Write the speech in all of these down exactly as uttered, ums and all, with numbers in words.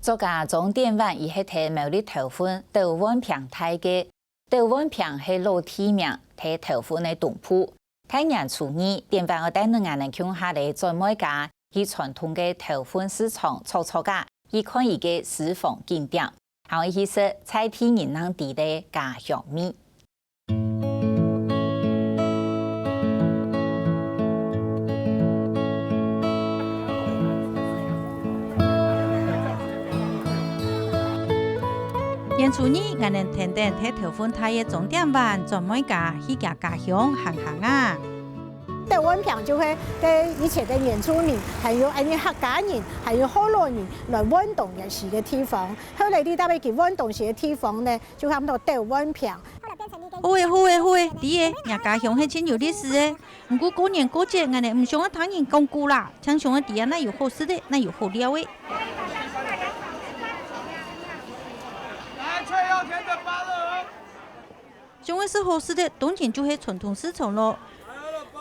作家鍾典婉佢係在苗栗頭份斗碗坪大个，斗碗坪係老地名，在頭份个東部。大年初二，典婉愛帶等𠊎等共下來轉妹家，去傳統个頭份市場坐坐啊，去看佢个私房景點，還愛去食在地人人知个家鄉味。 年初二，𠊎等跈等在頭份大个鍾典婉轉妹家，去厥家鄉行行啊。斗碗坪就係該以前个原住民，還有恁呢客家人，還有福佬人來換冬个時个地方。後來你特別去換冬時个地方呢，就喊做斗碗坪。 好欸，好欸，好欸，知欸，若家鄉係盡有歷史欸。毋過過年過節，𠊎等毋想愛聽人講古啦，淨想愛知啊哪有好食个，哪有好尞个。想愛食好食个，當然就係傳統市場囉。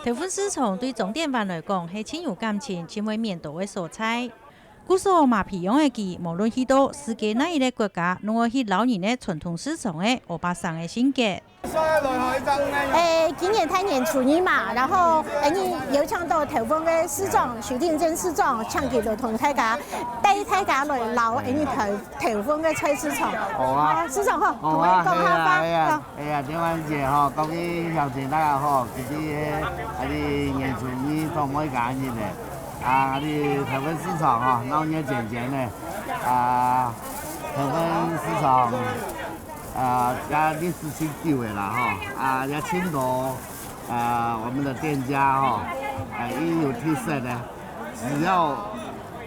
頭份市場對鍾典婉來講係盡有感情、盡會面到个所在。 故所嘛培養个佢，無論去到世界哪一個國家，攏愛去摎人个傳統市場个歐巴桑个性格。欸，今年大年初二嘛，然後，欸，你有請到頭份个市長，徐定珍市長，請佢來同大家，帶大家來摎，欸，你頭，頭份个菜市場。好啊。啊，市長好，好啊，同𠊎講下話。係啊，係啊。 哎呀，典婉姐吼，各位鄉親大家好，今日个，啊，你年初二轉妹家日呢，啊，你頭份市場吼，鬧熱煎煎呢，啊，頭份市場，啊，也歷史盡久个啦吼，啊，也盡多，啊，我們的店家吼，啊，也有特色的，只要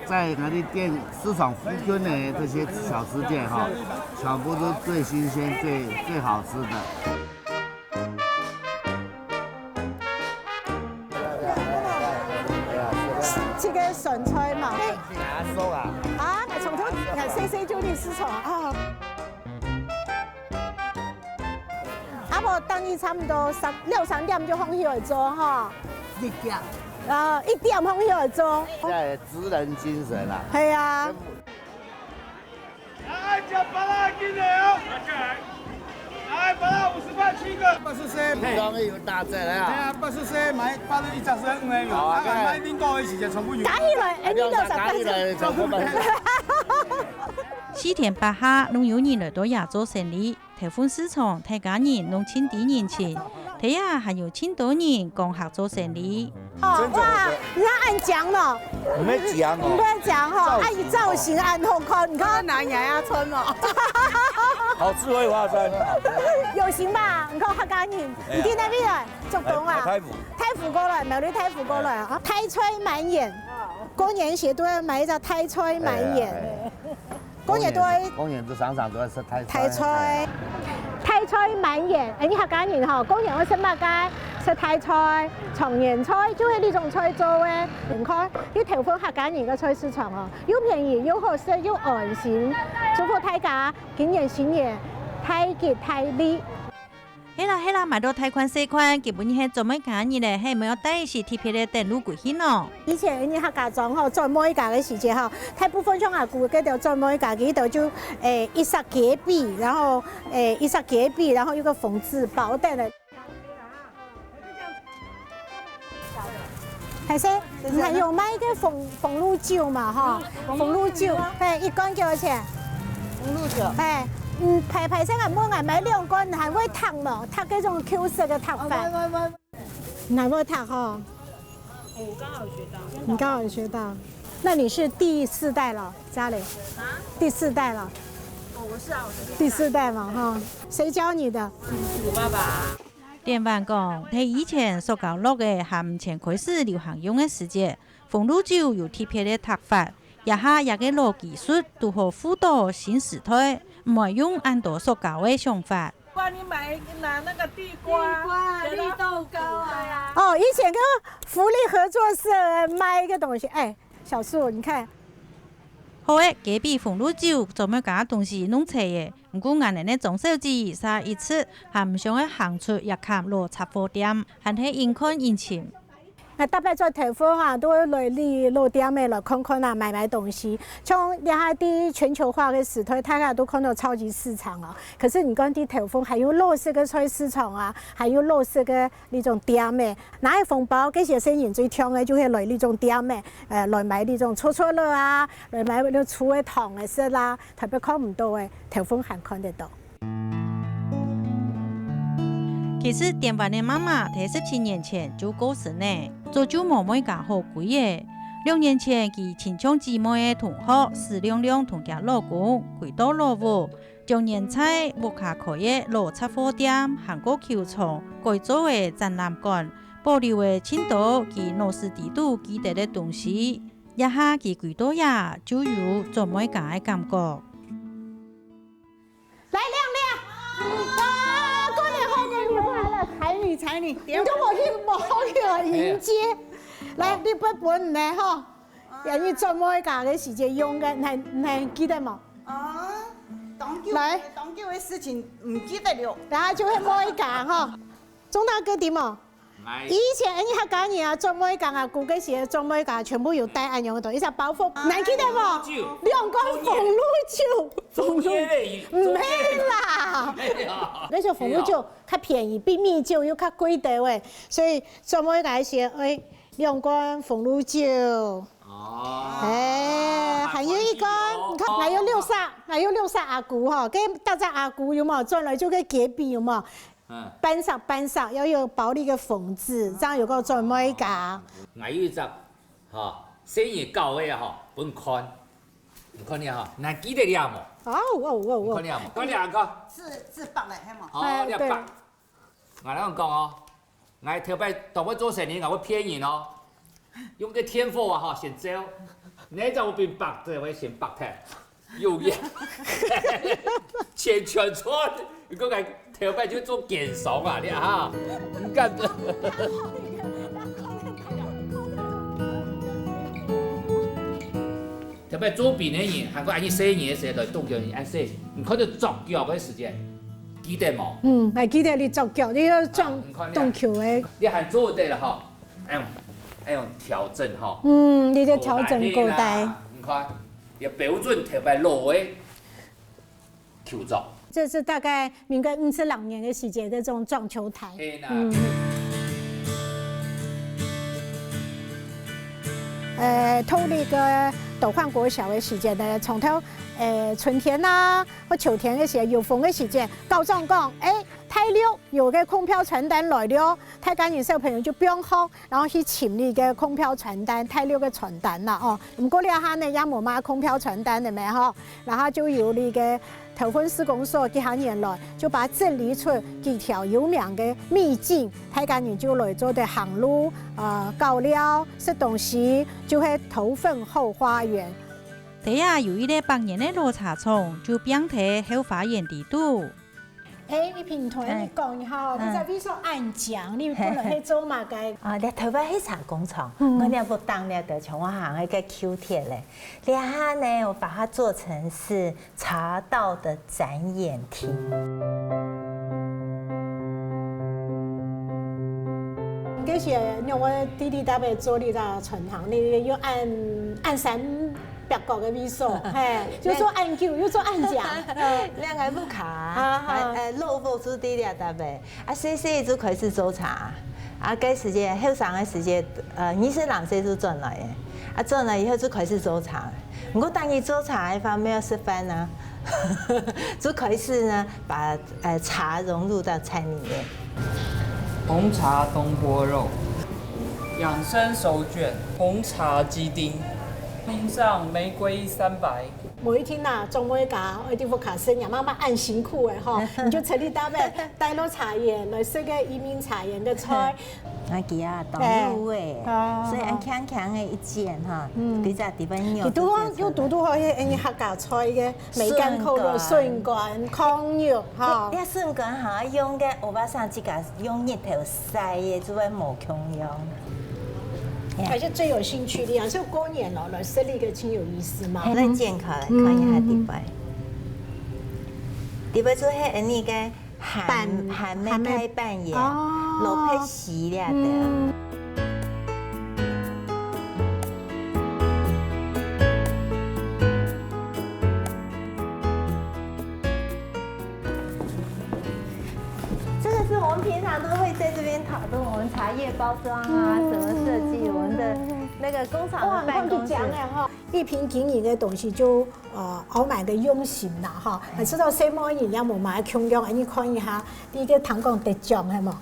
在𠊎等店市場附近的這些小吃店吼， 全部都最新鮮、最，最好吃的。這個酸菜嘛，嘿。啊，從頭，啊，細細就你市場啊。啊，無，等於差不多三，兩三點就放起來做吼。一點。啊，一點放起來做。現在職人精神啊。係啊。 來，加芭樂，緊來哦！來，芭樂五十塊七個。八十歲，平常有打折的啊。哎呀，八十歲買芭樂一隻是五元，好啊，啊，買蘋果的時間全部有。加起來，哎，你多少？加起來，全部買。四天八下，攏有人來到這做生理。 頭份市場，大家人攏盡知人情，這下還有盡多人講客做生理。哦，哇，你看恁靚哦。毋係靚哦。毋係靚吼，啊，伊造型恁好看，你看。拿牙牙穿嘛。好，智慧化妝。有型吧？你看客家人，哎呀。你在哪邊來？竹東啊？哎，大湖。大湖過來，苗栗大湖過來啊。大菜滿園，過年時都要買一隻大菜滿園。哎呀，哎呀。 過年都會，過年都常常都會食大菜。大菜，大菜滿園，哎，你客家人吼，過年會食麼个？食大菜、長年菜，就係這種菜做个。你看，你頭份客家人个菜市場哦，又便宜，又好食，又安心，祝福大家今年新年大吉大利。 係啦係啦，買到大款細款，今晡日係做妹家日咧，係無愛帶一息特別个等路歸去呢？以前人客家庄吼，做妹家个時節吼，大部分像阿姑該兜做妹家，佢兜就，誒，一隻雞髀，然後，誒，一隻雞髀，然後一個紅字包等个。 還係，你還有賣一個紅，紅露酒嘛，哈？嗯，紅露酒。紅露酒，嘿，一罐幾多錢？紅露酒。嘿，嗯，歹，歹勢，𠊎問𠊎買兩罐，你還會燙無？燙該種Q色个燙法。哦，會，會，會。你還會燙吼？我剛好有學到。你剛好有學到。那你是第四代了，家裡？啊？第四代了。哦，我是啊，我是第四代。第四代嘛，哈。誰教你的？我爸爸。 典婉講，係以前塑膠橐仔還毋曾開始流行用个時節，紅露酒有特別个燙法，這下這個老技術堵好赴著新時代，毋會用恁多塑膠个想法。不然你買，拿那個地瓜，地瓜、綠豆糕啊。對啊。哦，以前跟福利合作社賣一個東西，哎，小樹，你看。好欸，雞髀紅露酒，做妹家東西攏齊咧。 毋過𠊎等个鍾小姐嗄一直還毋想愛行出這間老雜貨店，還係緊看緊尋。啊，逐擺做豆腐哈，都會來這老店仔來看看啊，買買東西。像這下在全球化个時代，大家都看到超級市場哦。可是你講在頭份還有老式个菜市場啊，還有老式个這種店仔。拿个紅包，這些生意最強个就係來這種店仔，呃，來買這種戳戳樂啊，來買這種粗个糖个食啦，特別看毋到个，頭份還看得到。 其實典範个媽媽在十七年前就過身了，早就無妹家好歸了。兩年前，佢親像姊妹个同學史亮亮同厥老公歸到老屋，將原在屋下開个老雜貨店還過球場改做个展覽館，保留了盡多佢腦屎裡肚記得个東西。這下佢歸到這，就有做妹家个感覺。 來，亮亮。啊，過年好，過年好。來，來，來，彩你，彩你。你都無去，無好去迎接。來，你分分你吼。啊。也你做妹家个時節用个，你還，你還記得無？啊，當久，來。當久个事情，毋記得了。然後就係妹家吼。鍾大哥知無？ 以前𠊎客家人啊，做妹家啊，古个時節做妹家全部有帶恁樣个東西，一隻包袱，還記得無？酒。兩罐紅露酒，紅露，中間的，毋係啦。中間的。該種紅露酒較便宜，比米酒又較貴个喂，所以做妹家个時節，哎，兩罐紅露酒。哦。哎，還有一罐，你看，還有六煞，還有六煞阿姑吼，跟大家阿姑有無？轉來就跟隔壁有無？ 嗯。半煞半煞，要有包裡个紅紙，正有夠做妹家。哦。還有一隻，吼，細人搞个吼，分看。你看這吼，你還記得這無？哦，哦，哦，哦。你看這無？看這個。自，自爆个，係無？哦，哎，這爆。對。𠊎來講哦，𠊎頭擺當會做生意，𠊎會騙人哦。用个電火啊，吼，先照。你在屋邊爆，這會先爆忒。 有影，錢全賺，你講𠊎頭擺就做奸商啊，你啊，你敢？頭擺做兵个人，還過恁樣細人个時候，來東京恁細，你看到作劇个時間，記得無？嗯，還記得你作劇，你要裝啊，你看你啊，東京个。你還做得了吼，哎喲，哎喲，調整吼，嗯，你就調整過來。過來啦，你看。 也標準頭擺老个舊作。這是大概民國五十六年个時節，這種撞球台。係啦。嗯。呃，讀這個斗煥國小个時節呢，從頭，呃，春天啊，或秋天个時節，有風个時節，校長講，哎，大陸有個空標傳單來了，大家人小朋友就放學， 然後去尋這個空標傳單，大陸个傳單啦，哦。毋過這下呢，也無麼空標傳單了咩吼。然後就由這個頭份市公所幾下年來，就把整理出幾條有名个秘境，大家人就來做得行路，呃，搞尞，食東西，就係頭份後花園。這下有一個百年个老茶廠，就放在後花園裡肚。 哎，你平常你講一下，哎。你在位所恁靚，你本來係做麼个？啊，這頭擺係茶工廠，嗯。𠊎這屋頂這个像𠊎行个舊鐵咧。這下呢，我把它做成是茶道的展演廳。這時仰會在這搭位做這个餐廳，你又恁，恁山 壁角个位所，嘿，就做恁久，又做恁靚。嗯。這𠊎屋下，啊，哈。呃，老屋就在這搭位，啊，細細就開始做茶，啊，該時節，後生个時節，呃，二十零歲就轉來个，啊，轉來以後就開始做茶。毋過，當然做茶个方面愛食飯啊，就開始呢，把，呃，茶融入到餐裡面。紅茶東坡肉，養生手卷，紅茶雞丁，冰上玫瑰三百。 無一定啊，做妹家，愛在屋下食，若媽媽恁辛苦个吼，你就在這搭位，帶落茶園來食个移民茶園个菜。啊，佢啊，當入味，哎，哦，所以恁輕輕个一煎哈，嗯。佢在裡背肉佢拄好，就做出來。又拄拄好，彼，恁客家菜个梅乾扣肉、筍乾。筍乾、炕肉，哈。這，這筍乾哈，用个歐巴桑自家用日頭曬个，就會無共樣。 而且最有興趣个，就過年了，來食這个真有意思嘛。嘿，來煎開來看一下裡背。嗯。裡背就係恁呢个鹹，鹹个，鹹个大半圓，哦。蘿蔔絲了的。嗯。我们平常都会在这边讨论我们茶叶包装啊，怎么设计，我们的那个工厂的办公室。哇，你看就讲了哈。一瓶经营的东西就呃熬买个用心啦哈，还知道什么人家我们来共样，你看一下，第一个糖果得奖系吗？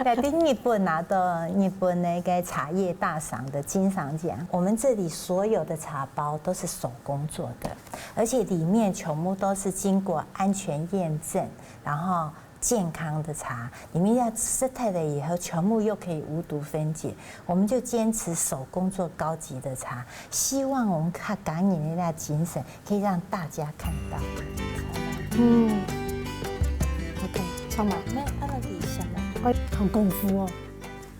在日本拿到日本那个茶叶大赏的金赏奖，我们这里所有的茶包都是手工做的，而且里面全部都是经过安全验证，然后健康的茶，里面要晒透了以后，全部又可以无毒分解。我们就坚持手工做高级的茶，希望我们客家人的那精神可以让大家看到。嗯，OK，唱吧。没有，他的底下的。哎，很功夫哦。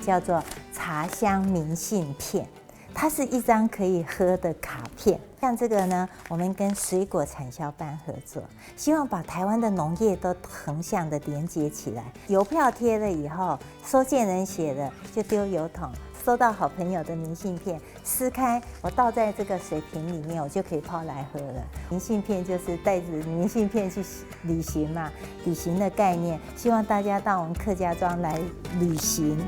叫做茶香明信片，它是一张可以喝的卡片。像这个呢，我们跟水果产销班合作，希望把台湾的农业都横向的连接起来。邮票贴了以后，收件人写的就丢邮筒，收到好朋友的明信片，撕开，我倒在这个水瓶里面，我就可以泡来喝了。明信片就是带着明信片去旅行嘛，旅行的概念，希望大家到我们客家庄来旅行。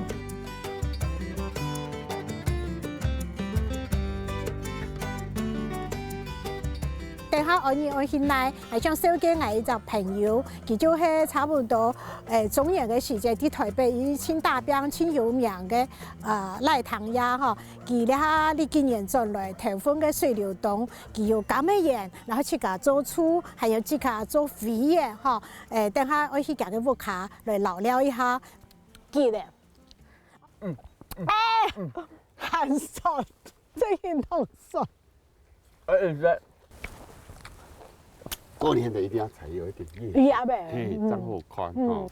等下我你我现在还想紹介我一个朋友，佢就係差不多誒中年个時節，在台北已經打拚盡有名个呃賴唐亞吼。佢這下呢幾年轉來頭份个水流東，佢有柑仔園，然後自家做醋，還有自家做煨仔吼。誒，等下我去佢个屋下來尞尞一下。記得。嗯，哎，很酸，这运动酸。而且在过年的一定要采有一点叶，叶呗嘿，嗯正好看哦。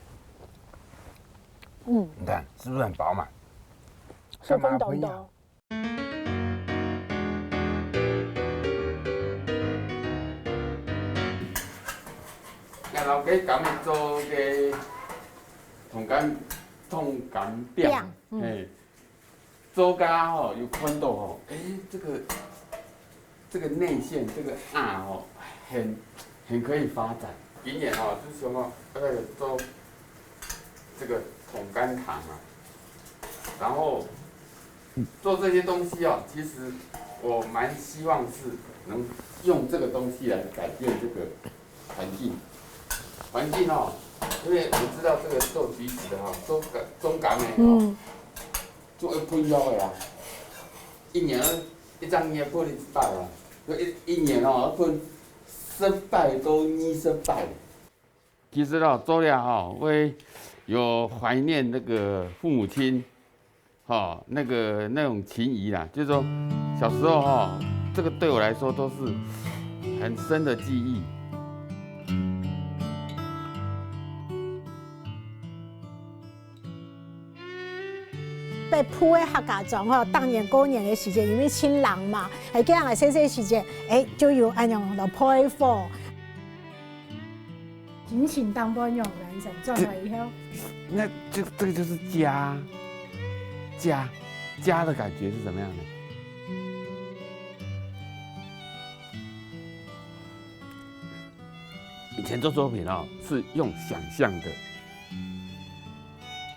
嗯，你看是不是很饱满？水分干嘛不要多多。那老给咱们做个通感通感饼饼，嗯嘿，周家吼有看到吼，哎，这个这个内馅这个啊吼，很很可以发展。今年哦，就是说哦，那个做这个通感糖啊，然后做这些东西哦，其实我蛮希望是能用这个东西来改变这个环境。环境哦，因为我们知道这个做橘子的哈，中感中感的哦，嗯，做一喷药的啊，一年一张也不能一百啊，一一年哦，要喷十百多二十百。其实哦，做了哈，会有怀念那个父母亲，哈，那个那种情谊啦，就是说小时候哈，这个对我来说都是很深的记忆。北埔个客家庄吼，当年过年个时节，因为清冷嘛，还记得我細细时节，哎，就有恁样来焙火。心情当不样，人生转来以后，那这这个就是家，家家的感觉是怎么样的？以前做作品哦，是用想象的，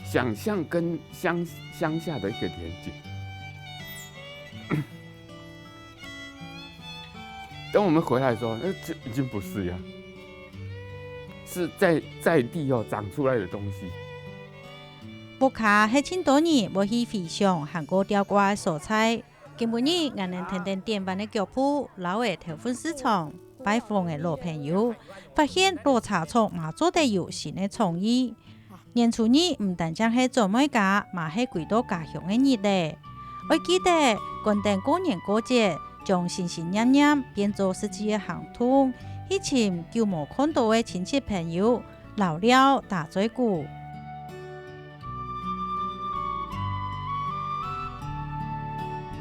想象跟乡乡下的一个连接。等我们回来的时候，那这已经不是呀，是在在地哦长出来的东西。屋下係盡多人會去回想還過吊掛个所在。今晡日，𠊎等跈等電話个腳步，繞仔頭份市場，拜訪个老朋友，發現老茶廠嘛做得有新个創意。 年初二毋單淨係做妹家，嘛係歸到家鄉个日仔。愛記得，趕等過年過節，將心心念念變做實際个行動，去尋久無看到个親戚朋友，尞尞打嘴鼓。